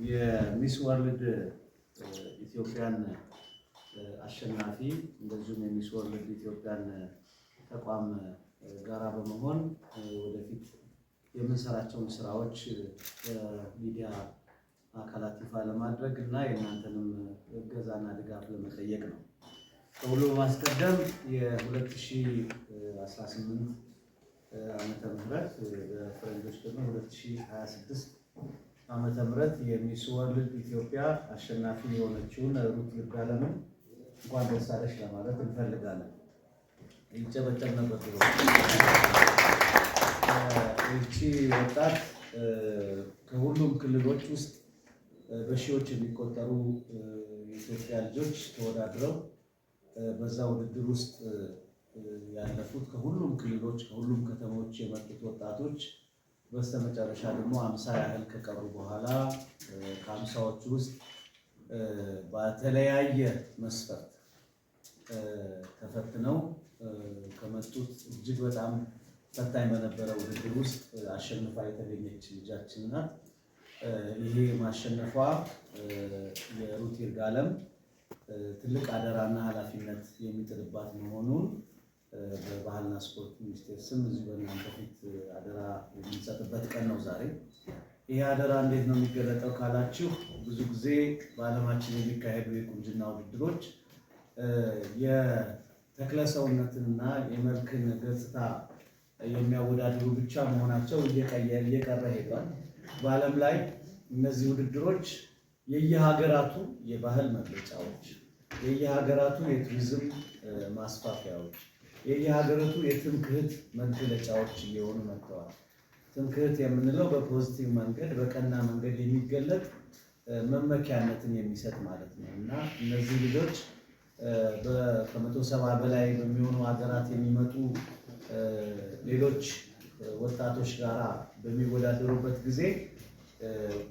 የ Miss World ኢትዮጵያን አሸናፊ እንደዚሁም የ Miss World ኢትዮጵያን ተቋም ጋራ በመሆን ወደፊት የምንሰራቸውን ስራዎች በሚዲያ አካላት ይፋ ለማድረግ እና የእናንተንም እገዛና ድጋፍ ለመጠየቅ ነው። ከሁሉ በማስቀደም የ2018 ዓመተ ምህረት፣ በፈረንጆች ደግሞ 2026 ዓመተ ምህረት የ Miss World ኢትዮጵያ አሸናፊ የሆነችውን ሩት ይርጋለምን እንኳን ደስ አለሽ ለማለት እንፈልጋለን። ይጨበጨብ ነበር ድሮ። ይቺ ወጣት ከሁሉም ክልሎች ውስጥ በሺዎች የሚቆጠሩ የኢትዮጵያ ልጆች ተወዳድረው በዛ ውድድር ውስጥ ያለፉት፣ ከሁሉም ክልሎች፣ ከሁሉም ከተሞች የመጡት ወጣቶች በስተመጨረሻ ደግሞ 50 ያህል ከቀሩ በኋላ ከ50ዎቹ ውስጥ በተለያየ መስፈርት ተፈትነው ከመጡት እጅግ በጣም ፈታኝ በነበረ ውድድር ውስጥ አሸንፋ የተገኘች ልጃችን ናት። ይሄ ማሸነፏ የሩት ይርጋለም ትልቅ አደራና ኃላፊነት የሚጥልባት መሆኑን በባህልና ስፖርት ሚኒስቴር ስም እዚሁ በእናንተ ፊት አደራ የምንሰጥበት ቀን ነው ዛሬ። ይህ አደራ እንዴት ነው የሚገለጠው ካላችሁ፣ ብዙ ጊዜ በዓለማችን የሚካሄዱ የቁንጅና ውድድሮች የተክለሰውነትንና የመልክን ገጽታ የሚያወዳድሩ ብቻ መሆናቸው እየቀረ ሄዷል። በዓለም ላይ እነዚህ ውድድሮች የየሀገራቱ የባህል መግለጫዎች፣ የየሀገራቱ የቱሪዝም ማስፋፊያዎች፣ የየሀገራቱ የትምክህት መገለጫዎች እየሆኑ መጥተዋል። ትምክህት የምንለው በ positive መንገድ፣ በቀና መንገድ የሚገለጥ መመኪያነትን የሚሰጥ ማለት ነው። እና እነዚህ ልጆች ከ170 በላይ በሚሆኑ ሀገራት የሚመጡ ሌሎች ወጣቶች ጋራ በሚወዳደሩበት ጊዜ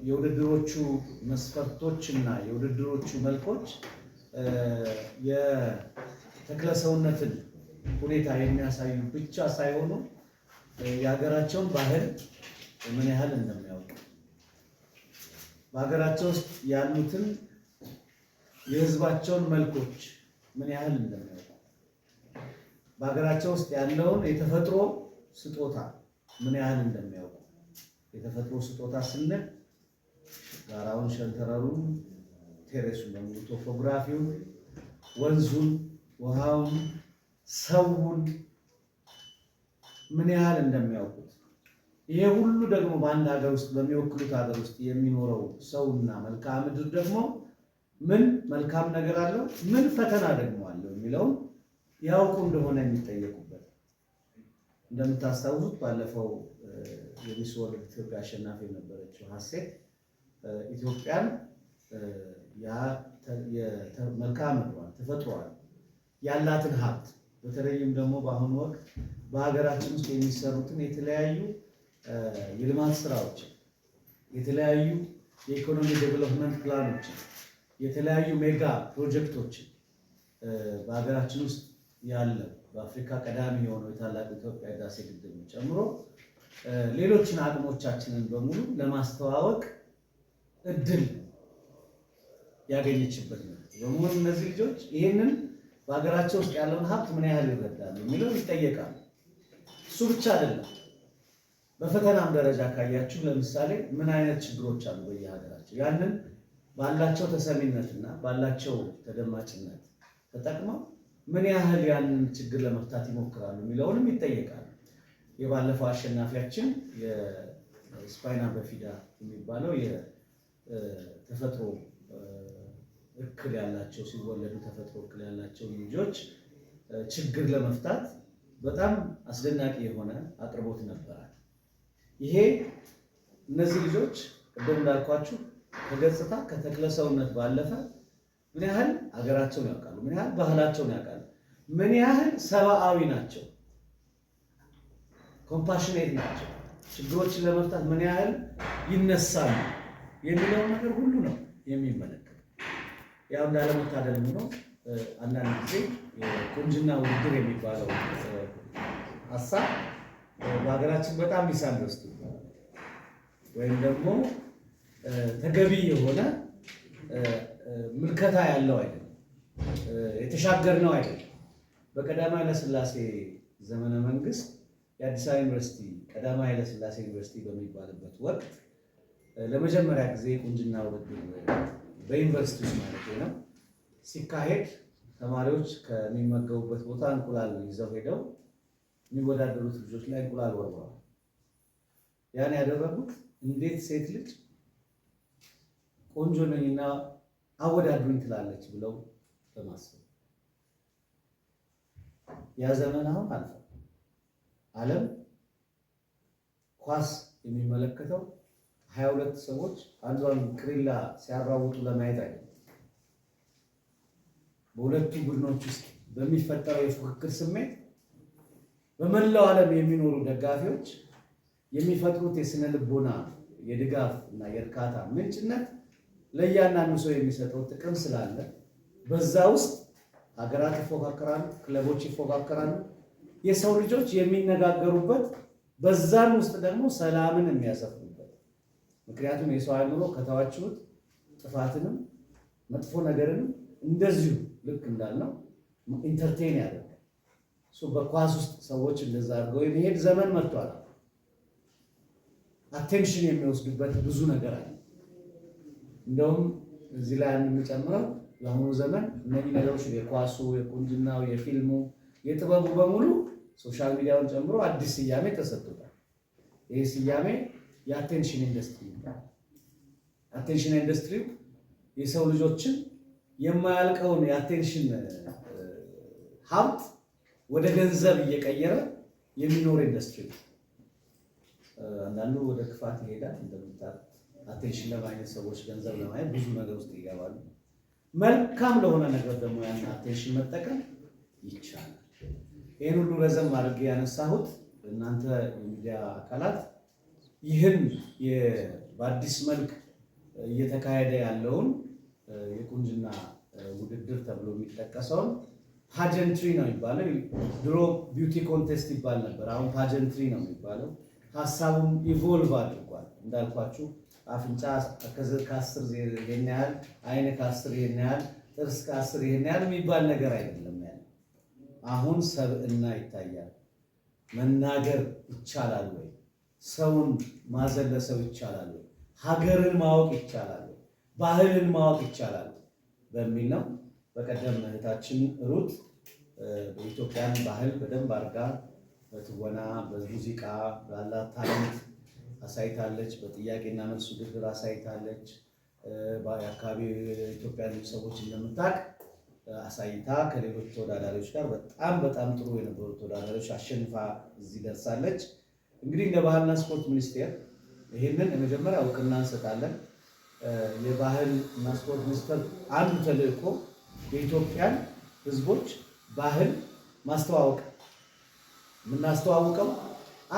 የውድድሮቹ መስፈርቶች እና የውድድሮቹ መልኮች የተክለሰውነትን ሁኔታ የሚያሳዩ ብቻ ሳይሆኑ የሀገራቸውን ባህል ምን ያህል እንደሚያውቁ፣ በሀገራቸው ውስጥ ያሉትን የሕዝባቸውን መልኮች ምን ያህል እንደሚያውቁ፣ በሀገራቸው ውስጥ ያለውን የተፈጥሮ ስጦታ ምን ያህል እንደሚያውቁ፣ የተፈጥሮ ስጦታ ስንል ጋራውን፣ ሸንተረሩን፣ terrace ኡን በሙሉ፣ topography ውን፣ ወንዙን፣ ውሃውን፣ ሰውን ምን ያህል እንደሚያውቁት፣ ይሄ ሁሉ ደግሞ በአንድ ሀገር ውስጥ፣ በሚወክሉት ሀገር ውስጥ የሚኖረው ሰውና መልክዓ ምድር ደግሞ ምን መልካም ነገር አለው፣ ምን ፈተና ደግሞ አለው የሚለውን ያውቁ እንደሆነ የሚጠየቁበት። እንደምታስታውሱት ባለፈው የ Miss World ኢትዮጵያ አሸናፊ የነበረችው ሀሴት ኢትዮጵያን መልክዓ ምድሯን፣ ተፈጥሯን፣ ያላትን ሀብት፣ በተለይም ደግሞ በአሁኑ ወቅት በሀገራችን ውስጥ የሚሰሩትን የተለያዩ የልማት ስራዎችን፣ የተለያዩ የኢኮኖሚ development plan ኦችን፣ የተለያዩ mega ፕሮጀክቶችን፣ በሀገራችን ውስጥ ያለው በአፍሪካ ቀዳሚ የሆነው የታላቁ ኢትዮጵያ ህዳሴ ግድብን ጨምሮ ሌሎችን አቅሞቻችንን በሙሉ ለማስተዋወቅ እድል ያገኘችበት ነው። በመሆኑ እነዚህ ልጆች ይህንን በሀገራቸው ውስጥ ያለውን ሀብት ምን ያህል ይረዳሉ የሚለው ይጠየቃሉ። እሱ ብቻ አይደለም። በፈተናም ደረጃ ካያችሁ ለምሳሌ ምን አይነት ችግሮች አሉ በየሀገራቸው፣ ያንን ባላቸው ተሰሚነትና ባላቸው ተደማጭነት ተጠቅመው ምን ያህል ያንን ችግር ለመፍታት ይሞክራሉ የሚለውንም ይጠየቃሉ። የባለፈው አሸናፊያችን የ spina bifida የሚባለው የተፈጥሮ እክል ያላቸው፣ ሲወለዱ ተፈጥሮ እክል ያላቸው ልጆች ችግር ለመፍታት በጣም አስደናቂ የሆነ አቅርቦት ነበራት። ይሄ እነዚህ ልጆች ቅድም እንዳልኳችሁ ከገጽታ፣ ከተክለ ሰውነት ባለፈ ምን ያህል ሀገራቸውን ያውቃሉ፣ ምን ያህል ባህላቸውን ያውቃሉ፣ ምን ያህል ሰብአዊ ናቸው፣ compassionate ናቸው፣ ችግሮችን ለመፍታት ምን ያህል ይነሳሉ የሚለውን ነገር ሁሉ ነው የሚመለከተው። ያው እንዳለመታደል ሆኖ አንዳንድ ጊዜ የቁንጅና ውድድር የሚባለው ሀሳብ በሀገራችን በጣም misunderstood ወይም ደግሞ ተገቢ የሆነ ምልከታ ያለው አይደለም፣ የተሻገርነው አይደለም። በቀዳማዊ ኃይለሥላሴ ዘመነ መንግስት የአዲስ አበባ ዩኒቨርሲቲ ቀዳማዊ ኃይለሥላሴ ዩኒቨርሲቲ በሚባልበት ወቅት ለመጀመሪያ ጊዜ የቁንጅና ውድድር በዩኒቨርሲቲ ውስጥ ማለት ነው ሲካሄድ ተማሪዎች ከሚመገቡበት ቦታ እንቁላል ይዘው ሄደው የሚወዳደሩት ልጆች ላይ እንቁላል ወርውረዋል። ያን ያደረጉት እንዴት ሴት ልጅ ቆንጆ ነኝና አወዳድሩኝ ትላለች ብለው በማሰብ። ያ ዘመን አሁን አልፏል። ዓለም ኳስ የሚመለከተው 22 ሰዎች አንዷን ቅሪላ ሲያራውጡ ለማየት አይደለም። በሁለቱ ቡድኖች ውስጥ በሚፈጠረው የፉክክር ስሜት በመላው ዓለም የሚኖሩ ደጋፊዎች የሚፈጥሩት የስነ ልቦና የድጋፍ እና የእርካታ ምንጭነት ለእያንዳንዱ ሰው የሚሰጠው ጥቅም ስላለ በዛ ውስጥ ሀገራት ይፎካከራሉ፣ ክለቦች ይፎካከራሉ። የሰው ልጆች የሚነጋገሩበት፣ በዛም ውስጥ ደግሞ ሰላምን የሚያሰፍኑበት፣ ምክንያቱም የሰው አእምሮ ከተዋችሁት ጥፋትንም መጥፎ ነገርንም እንደዚሁ ልክ እንዳልነው entertain ያደርጋል። በኳስ ውስጥ ሰዎች እንደዛ አድርገው የሚሄድ ዘመን መጥቷል። Attention የሚወስዱበት ብዙ ነገር አለ። እንደውም እዚህ ላይ አንድ የምጨምረው የአሁኑ ዘመን እነዚህ ነገሮች የኳሱ፣ የቁንጅናው፣ የፊልሙ፣ የጥበቡ በሙሉ social media ውን ጨምሮ አዲስ ስያሜ ተሰጥቶታል። ይህ ስያሜ የ attention industry ይባላል። Attention industry ው የሰው ልጆችን የማያልቀውን የ attention ሀብት ወደ ገንዘብ እየቀየረ የሚኖር ኢንዱስትሪ ነው። አንዳንዱ ወደ ክፋት ይሄዳል። እንደምታውቁት attention ለማግኘት ሰዎች ገንዘብ ለማግኘት ብዙ ነገር ውስጥ ይገባሉ። መልካም ለሆነ ነገር ደግሞ ያን attention መጠቀም ይቻላል። ይህን ሁሉ ረዘም አድርጌ ያነሳሁት እናንተ የሚዲያ አካላት ይህን በአዲስ መልክ እየተካሄደ ያለውን የቁንጅና ውድድር ተብሎ የሚጠቀሰውን pageantry ነው የሚባለው። ድሮ beauty contest ይባል ነበር። አሁን pageantry ነው የሚባለው። ሀሳቡም evolve አድርጓል። እንዳልኳችሁ አፍንጫ ከ10 ይሄን ያህል፣ አይን ከ10 ይሄን ያህል፣ ጥርስ ከ10 ይሄን ያህል የሚባል ነገር አይደለም ያለ። አሁን ሰብዕና ይታያል። መናገር ይቻላል ወይ? ሰውን ማዘን ለሰው ይቻላል ወይ? ሀገርን ማወቅ ይቻላል ወይ? ባህልን ማወቅ ይቻላል ወይ? በሚል ነው። በቀደም እህታችን ሩት በኢትዮጵያን ባህል በደንብ አድርጋ በትወና፣ በሙዚቃ ባላት talent አሳይታለች። በጥያቄና መልስ ውድድር አሳይታለች። የአካባቢ የኢትዮጵያን ሰዎች እንደምታውቅ አሳይታ ከሌሎች ተወዳዳሪዎች ጋር በጣም በጣም ጥሩ የነበሩ ተወዳዳሪዎች አሸንፋ እዚህ ደርሳለች። እንግዲህ እንደ ባህልና ስፖርት ሚኒስቴር ይህንን የመጀመሪያ እውቅና እንሰጣለን። የባህል እና ስፖርት ሚኒስቴር አንዱ ተልዕኮ የኢትዮጵያን ሕዝቦች ባህል ማስተዋወቅ። የምናስተዋውቀው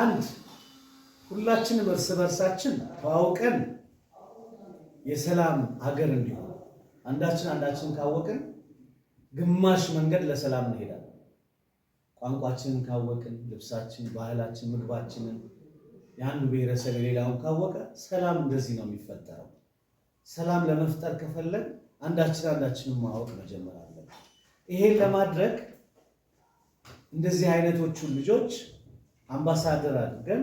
አንድ ሁላችንም እርስ በርሳችን ተዋውቀን የሰላም ሀገር እንዲሆን፣ አንዳችን አንዳችን ካወቅን ግማሽ መንገድ ለሰላም እንሄዳለን። ቋንቋችንን ካወቅን፣ ልብሳችን፣ ባህላችን፣ ምግባችንን የአንዱ ብሔረሰብ የሌላውን ካወቀ ሰላም እንደዚህ ነው የሚፈጠረው። ሰላም ለመፍጠር ከፈለግን አንዳችን አንዳችንን ማወቅ መጀመር አለብን። ይሄን ለማድረግ እንደዚህ አይነቶቹን ልጆች አምባሳደር አድርገን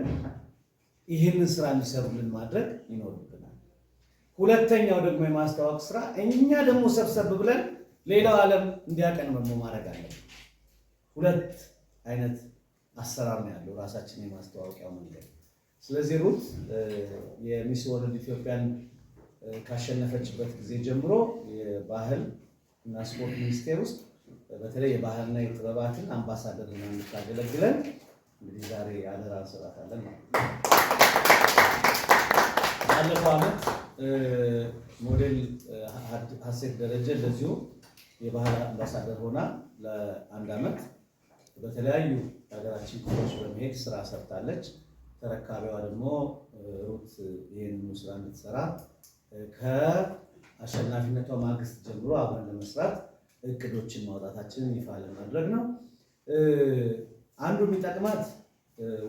ይህንን ስራ እንዲሰሩልን ማድረግ ይኖርብናል። ሁለተኛው ደግሞ የማስተዋወቅ ስራ እኛ ደግሞ ሰብሰብ ብለን ሌላው ዓለም እንዲያቀን ደግሞ ማድረግ አለብን። ሁለት አይነት አሰራር ነው ያለው ራሳችንን የማስተዋወቂያው መንገድ። ስለዚህ ሩት የ Miss World ኢትዮጵያን ካሸነፈችበት ጊዜ ጀምሮ የባህል እና ስፖርት ሚኒስቴር ውስጥ በተለይ የባህልና የጥበባትን አምባሳደር ሆና እንድታገለግለን እንግዲህ ዛሬ አደራ እንሰጣታለን ማለት ነው። ባለፈው ዓመት ሞዴል ሀሴት ደረጀ እንደዚሁ የባህል አምባሳደር ሆና ለአንድ ዓመት በተለያዩ የሀገራችን ክፍሎች በመሄድ ስራ ሰርታለች። ተረካቢዋ ደግሞ ሩት ይህንኑ ስራ እንድትሰራ ከአሸናፊነቷ ማግስት ጀምሮ አብረን ለመስራት እቅዶችን ማውጣታችንን ይፋ ለማድረግ ነው። አንዱ የሚጠቅማት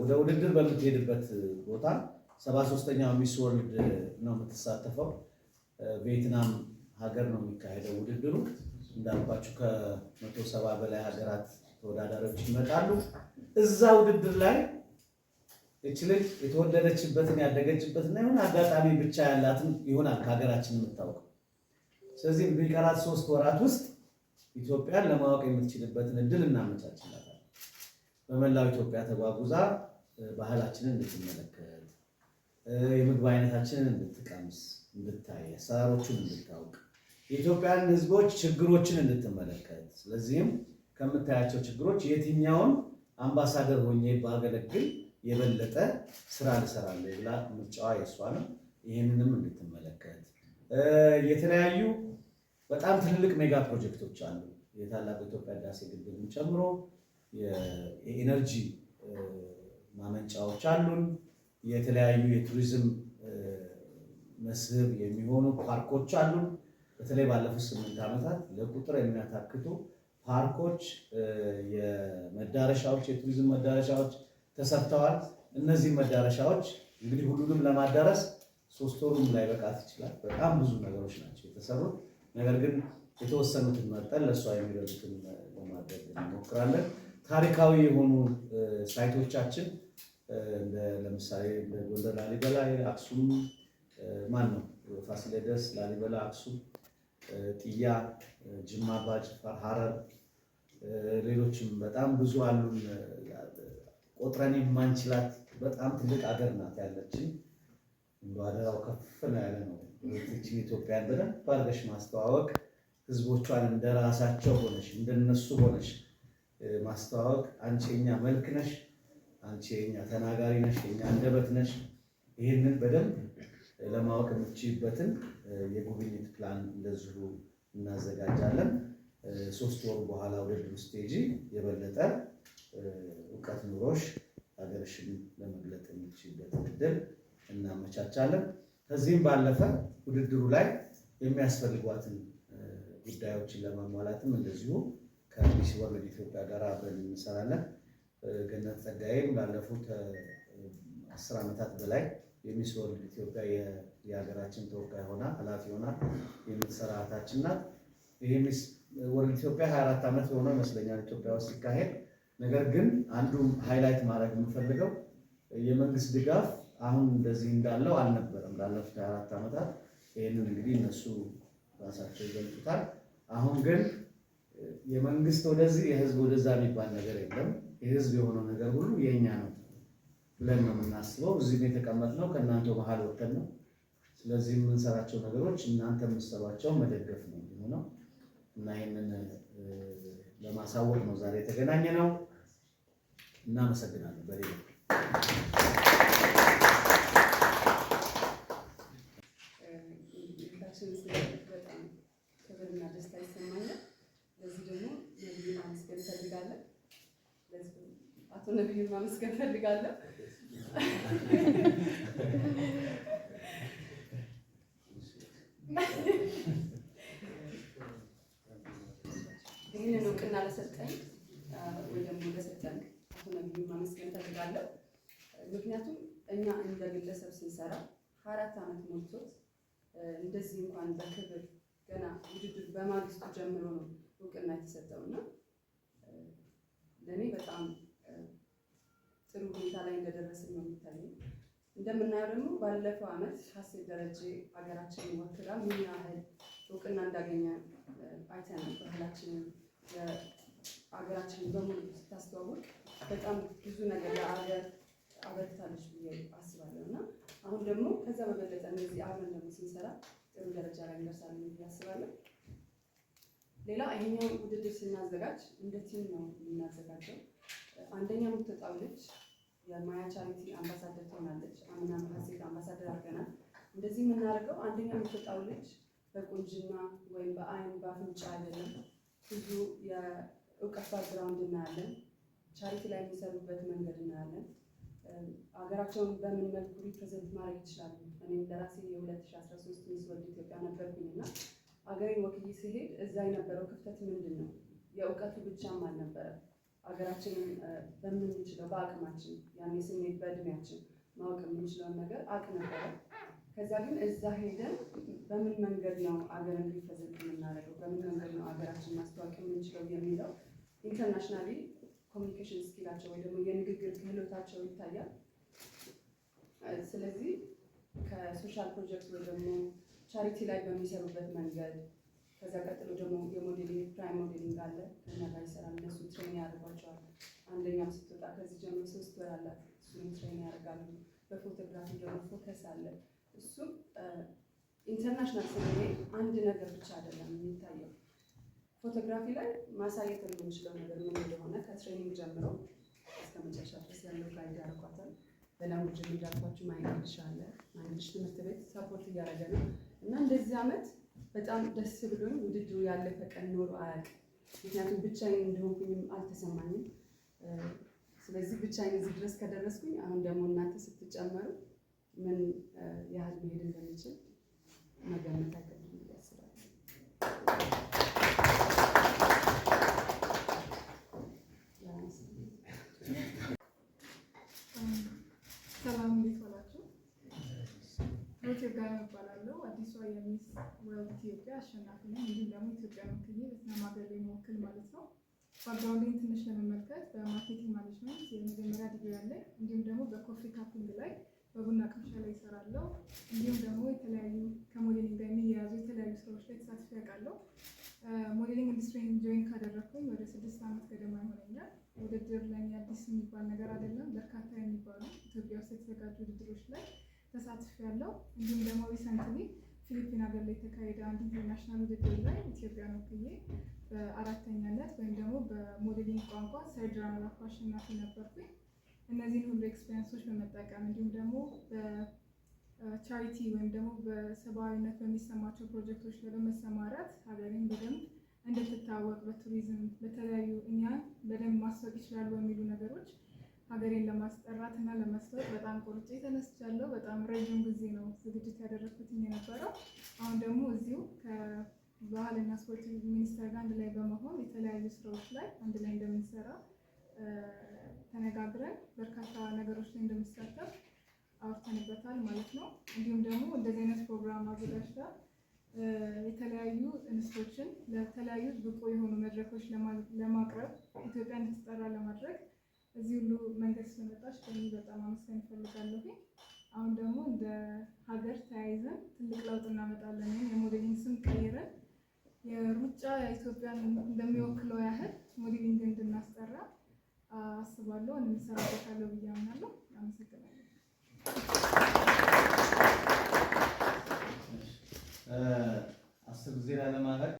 ወደ ውድድር በምትሄድበት ቦታ 73ኛው Miss World ነው የምትሳተፈው። ቪየትናም ሀገር ነው የሚካሄደው ውድድሩ። እንዳልኳችሁ ከ170 በላይ ሀገራት ተወዳዳሪዎች ይመጣሉ። እዛ ውድድር ላይ እች ልጅ የተወለደችበትን ያደገችበትና የሆነ አጋጣሚ ብቻ ያላትን ይሆናል ከሀገራችን የምታውቀው። ስለዚህ በሚቀራት 3 ወራት ውስጥ ኢትዮጵያን ለማወቅ የምትችልበትን እድል እናመቻችላታለን። በመላው ኢትዮጵያ ተጓጉዛ ባህላችንን እንድትመለከት፣ የምግብ አይነታችንን እንድትቀምስ፣ እንድታይ፣ አሰራሮቹን እንድታውቅ፣ የኢትዮጵያን ሕዝቦች ችግሮችን እንድትመለከት፣ ስለዚህም ከምታያቸው ችግሮች የትኛውን አምባሳደር ሆኜ ባገለግል የበለጠ ስራ ልሰራለሁ ብላ ምርጫዋ የእሷ ነው። ይህንንም እንድትመለከት የተለያዩ በጣም ትልልቅ mega ፕሮጀክቶች አሉ። የታላቁ የኢትዮጵያ ህዳሴ ግድብን ጨምሮ የ energy ማመንጫዎች አሉን። የተለያዩ የቱሪዝም መስህብ የሚሆኑ ፓርኮች አሉን። በተለይ ባለፉት 8 ዓመታት ለቁጥር የሚያታክቱ ፓርኮች፣ የመዳረሻዎች የቱሪዝም መዳረሻዎች ተሰርተዋል። እነዚህ መዳረሻዎች እንግዲህ ሁሉንም ለማዳረስ 3 ወሩም ላይ በቃት ይችላል። በጣም ብዙ ነገሮች ናቸው የተሰሩት። ነገር ግን የተወሰኑትን መርጠን ለእሷ የሚረዱትን ለማድረግ እንሞክራለን። ታሪካዊ የሆኑ site ኦቻችን ለምሳሌ እንደ ጎንደር ላሊበላ፣ አክሱም ማን ነው ፋሲለደስ፣ ላሊበላ፣ አክሱም፣ ጥያ፣ ጅማ አባጅፋር፣ ሐረር፣ ሌሎችም በጣም ብዙ አሉን። ቆጥረን የማንችላት በጣም ትልቅ አገር ናት ያለችን። እንደው አደራው ከፍ ነው ያለ ነው። ይህችን ኢትዮጵያን በደንብ አድርገሽ ማስተዋወቅ፣ ህዝቦቿን እንደራሳቸው ሆነሽ እንደነሱ ሆነሽ ማስተዋወቅ። አንቺ የኛ መልክ ነሽ፣ አንቺ የኛ ተናጋሪ ነሽ፣ የኛ አንደበት ነሽ። ይህንን በደንብ ለማወቅ የምትችይበትን የጉብኝት ፕላን እንደዚሁ እናዘጋጃለን። 3 ወሩ በኋላ ውድድሩ ስትሄጂ የበለጠ እውቀት ኑሮሽ ሀገርሽን ለመግለጥ የምትችይበትን እድል እናመቻቻለን። ከዚህም ባለፈ ውድድሩ ላይ የሚያስፈልጓትን ጉዳዮችን ለማሟላትም እንደዚሁ ከ Miss World ኢትዮጵያ ጋር አብረን እንሰራለን። ገነት ጸጋዬም ላለፉት 10 ዓመታት በላይ የ Miss World ኢትዮጵያ የሀገራችን ተወካይ ሆና ኃላፊ ሆና የምትሰራ እህታችን ናት። ይህ Miss World ኢትዮጵያ 24 ዓመት የሆነው ይመስለኛል ኢትዮጵያ ውስጥ ሲካሄድ። ነገር ግን አንዱ highlight ማድረግ የምፈልገው የመንግስት ድጋፍ አሁን እንደዚህ እንዳለው አልነበረም ላለፉት 24 ዓመታት። ይህንን እንግዲህ እነሱ ራሳቸው ይገልጹታል። አሁን ግን የመንግስት ወደዚህ የህዝብ ወደዛ የሚባል ነገር የለም። የህዝብ የሆነው ነገር ሁሉ የኛ ነው ብለን ነው የምናስበው። እዚህም የተቀመጥነው ከእናንተው መሀል ወጥተን ነው። ስለዚህ የምንሰራቸው ነገሮች እናንተ የምትሰሯቸው መደገፍ ነው የሚሆነው እና ይህንን ለማሳወቅ ነው ዛሬ የተገናኘነው። እናመሰግናለን። በሌላ እንግዳችንን ስለመጡ በጣም ክብርና ደስታ ይሰማኛል። ለዚህ ደግሞ ነቢዩን ማመስገን እፈልጋለሁ። ለዚህ አቶ ነቢዩን ማመስገን እፈልጋለሁ። ይህንን እውቅና ለሰጠኝ ወይ ደግሞ ለሰጠን አቶ ነቢዩን ማመስገን እፈልጋለሁ። ምክንያቱም እኛ እንደ ግለሰብ ስንሰራ 4 ዓመት ሞልቶት እንደዚህ እንኳን በክብር ገና ውድድር በማግስቱ ጀምሮ ነው እውቅና የተሰጠው እና ለእኔ በጣም ጥሩ ሁኔታ ላይ እንደደረስን ነው የሚታየኝ። እንደምናየው ደግሞ ባለፈው ዓመት ሀሴት ደረጀ ሀገራችንን ወክላ ምን ያህል እውቅና እንዳገኘ አይተናል። ባህላችንን ሀገራችንን በሙሉ ስታስተዋውቅ በጣም ብዙ ነገር ለአገር አበርክታለች ብዬ አስባለሁ እና አሁን ደግሞ ከዛ በበለጠ እንደዚህ አብረን ደግሞ ስንሰራ ጥሩ ደረጃ ላይ እንደርሳለን ብዬ አስባለሁ። ሌላ ይሄኛውን ውድድር ስናዘጋጅ እንደ team ነው የምናዘጋጀው። አንደኛ የምትወጣው ልጅ የማያ Charity አምባሳደር ትሆናለች። አምናም ሀሴት አምባሳደር አድርገናል። እንደዚህ የምናደርገው አንደኛ የምትወጣው ልጅ በቁንጅና ወይም በአይን በአፍንጫ አይደለም። ብዙ የእውቀት background እናያለን። Charity ላይ የሚሰሩበት መንገድ እናያለን። ሀገራቸውን በምን መልኩ represent ማድረግ ይችላሉ። እኔም ለራሴ የ2013 Miss World ኢትዮጵያ ነበርኩኝ እና ሀገሬን ወክዬ ስሄድ እዛ የነበረው ክፍተት ምንድን ነው? የእውቀቱ ብቻም አልነበረም። ሀገራችንን በምንችለው በአቅማችን ያኔ ስንሄድ በእድሜያችን ማወቅ የምንችለውን ነገር አቅ ነበረ። ከዛ ግን እዛ ሄደን በምን መንገድ ነው አገርን represent የምናደርገው፣ በምን መንገድ ነው አገራችን ማስተዋወቅ የምንችለው የሚለው internationally communication skill ኣቸው ወይ ደግሞ የንግግር ክህሎታቸው ይታያል። ስለዚህ ከ social project ወይ ደግሞ charity ላይ በሚሰሩበት መንገድ፣ ከዛ ቀጥሎ ደግሞ የ modeling Prime Modeling አለ፣ ከኛ ጋር ይሰራል። እነሱ train ያደርጓቸዋል። አንደኛም ስትወጣ ከዚህ ጀምሮ 3 ወር አላት፣ እሱንም train ያደርጋሉ። በ photography ደግሞ Focus አለ። እሱም international ስንሄድ አንድ ነገር ብቻ አይደለም የሚታየው። Photography ላይ ማሳየት የምንችለው ነገር ምን እንደሆነ ከ training ጀምሮ እስከ መጨረሻ ድረስ ያለው guide ያደርጓታል። በ language እንዳልኳችሁ My English አለ። My English ትምህርት ቤት support እያደረገ ነው እና እንደዚህ ዓመት በጣም ደስ ብሎኝ ውድድሩ ያለፈ ቀን ኖሮ አያውቅም። ምክንያቱም ብቻዬን እንደሆንኩኝም አልተሰማኝም። ስለዚህ ብቻዬን እዚህ ድረስ ከደረስኩኝ አሁን ደግሞ እናንተ ስትጨመሩ ምን ያህል መሄድ እንደሚችል መገመት አይከብድም ብዬ አስባለሁ። ሰላም፣ እንዴት ዋላችሁ? ሩት ይርጋለም እባላለሁ። አዲሷ የ Miss World ኢትዮጵያ አሸናፊ ነኝ። እንዲሁም ደግሞ ኢትዮጵያን ወክዬ ቬትናም ሀገር ላይ መወክል ማለት ነው። Background ኤን ትንሽ ለመመልከት በ marketing management የመጀመሪያ ዲግሪ አለኝ። እንዲሁም ደግሞ በ coffee cupping ላይ፣ በቡና ቅምሻ ላይ እሰራለሁ። እንዲሁም ደግሞ የተለያዩ ከ modeling ጋር የሚያያዙ የተለያዩ ስራዎች ላይ ተሳትፌ አውቃለሁ። Modeling industry ን join ካደረግኩኝ ወደ 6 ዓመት ገደማ ይሆነኛል። ውድድር ለእኔ አዲስ የሚባል ነገር አይደለም። በርካታ የሚባሉ ኢትዮጵያ ውስጥ የተዘጋጁ ውድድሮች ላይ ተሳትፌያለሁ። እንዲሁም ደግሞ recently ፊሊፒን ሀገር ላይ የተካሄደ አንድ international ውድድር ላይ ኢትዮጵያን ወክዬ በአራተኛነት ወይም ደግሞ በ modeling ቋንቋ third runner up አሸናፊ ነበርኩኝ። እነዚህን ሁሉ experience ኦች በመጠቀም እንዲሁም ደግሞ በ charity ወይም ደግሞ በሰብአዊነት በሚሰማቸው ፕሮጀክቶች ላይ በመሰማራት ሀገሬን በደንብ እንድትታወቅ፣ በቱሪዝም፣ በተለያዩ እኛን በደንብ ማስታወቅ ይችላሉ በሚሉ ነገሮች ሀገሬን ለማስጠራት እና ለማስታወቅ በጣም ቆርጬ ተነስቻለሁ። በጣም ረዥም ጊዜ ነው ዝግጅት ያደረግኩትኝ የነበረው። አሁን ደግሞ እዚሁ ከባህልና ስፖርት ሚኒስቴር ጋር አንድ ላይ በመሆን የተለያዩ ስራዎች ላይ አንድ ላይ እንደምንሰራ ተነጋግረን በርካታ ነገሮች ላይ እንደምሳተፍ አውርተንበታል ማለት ነው። እንዲሁም ደግሞ እንደዚህ አይነት ፕሮግራም አዘጋጅታ የተለያዩ እንስቶችን ለተለያዩ ብቁ የሆኑ መድረኮች ለማቅረብ፣ ኢትዮጵያ እንድትጠራ ለማድረግ እዚህ ሁሉ መንገድ ስለመጣች በእኔ በጣም አመስገን እፈልጋለሁ። አሁን ደግሞ እንደ ሀገር ተያይዘን ትልቅ ለውጥ እናመጣለን። ወይም የ modeling ስም ቀይረን የሩጫ ኢትዮጵያን እንደሚወክለው ያህል modeling እንድናስጠራ አስባለሁ፣ እንሰራበታለሁ ብዬ አምናለሁ። አመሰግናለሁ። 10 ጊዜ ላለማድረግ።